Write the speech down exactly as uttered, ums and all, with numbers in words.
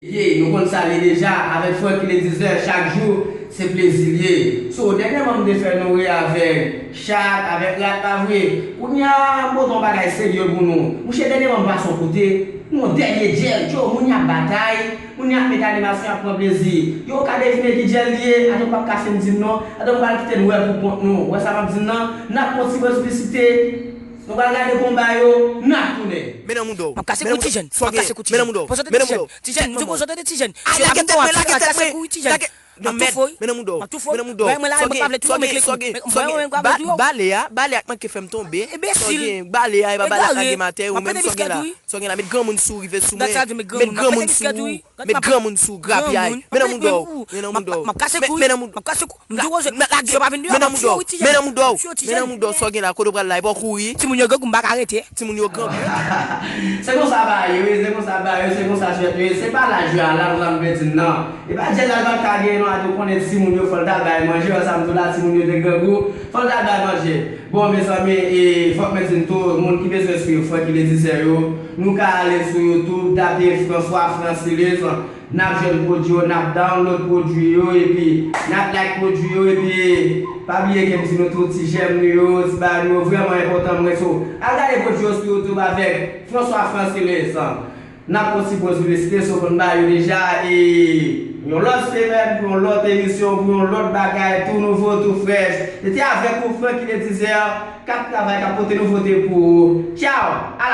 Ye, nou konn sa l ye deja, avèk Francky Letizer, chak jou, se plezi l ye. So, dènyèman m te fè nou ri avèk chat, avèk rat, pa vre? Kounye a, m pote yon bagay serye pou nou. Mouche, dènyèman m pase yon kote, yon dènye djèl, tjo, moun y ap batay, moun y ap met animasyon, y ap pran plezi. Yo ka devine ki djèl li ye, atann m p ap ka fin di m non, atann m pral kite n wè pou kont nou. Wè sa m ap di n nan, n ap pran ti piblisite, nou pral gade konba yo, n ap tounen. Men nan mouda w. M ap kase kou Tijèn. M ap kase kou Tijèn. Men nan mouda w. Pran sante Tijèn. Tijèn, m di w pran sante Tijèn. Ay, lage tèt mwen, lage tèt mwen. Lage. Non, mèd, men nan mouda w. Men nan mouda w. Sa w gen, sa w gen, sa w gen. Bale a, bale a k manke fè m tonbe. Sa w gen, bale a, e pa bale a k lage m atè, ou menm sa w gen la. Sa w gen la, met granmoun sou, rive sou mwen. Met granmoun sou. Met granmoun sou, grapyay. Men nan mouda w. Men nan mouda w. Men, men nan mouda w. M di w, men nan mouda w. Men nan mouda w. Men nan mouda w. Sa w gen la, kote w pral la, e pa w kouri. Timoun yo grangou, m pa ka rete. Timoun yo grangou. Se konsa bagay yo ye, se konsa bagay yo, se konsa jwèt yo ye. Se pa laj yo a, la, konsa m vle di n nan. E pa djèl la, l pa ka genyen non, a tou konnen timoun yo, fò l ta bay manje, wè sa m di w la, timoun yo te grangou, fò l ta bay manje. Bon, mezanmi, e, fòk mwen di n tou, moun ki bezwen swiv Francky Letizer yo, nou ka ale sou YouTube, tape François Francilus, n ap jwenn pwodui yo, n ap download pwodui yo, epi n ap like pwodui yo, epi pa bliye ke m di nou tou, ti jèm nou yo, ti bagay nou yo, vrèman enpòtan, mwen sou. Al gade pwodui yo sou YouTube avèk François Francilus. N ap pran ti poz piblisite, so konn ba yo deja, e yon lòt semèn pou yon lòt emisyon, pou yon lòt bagay, tou nouvo, tou frèch. Se te avèk ou, Francky Letizer, k ap travay, k ap pote nouvote pou ou. Tchaw! Ala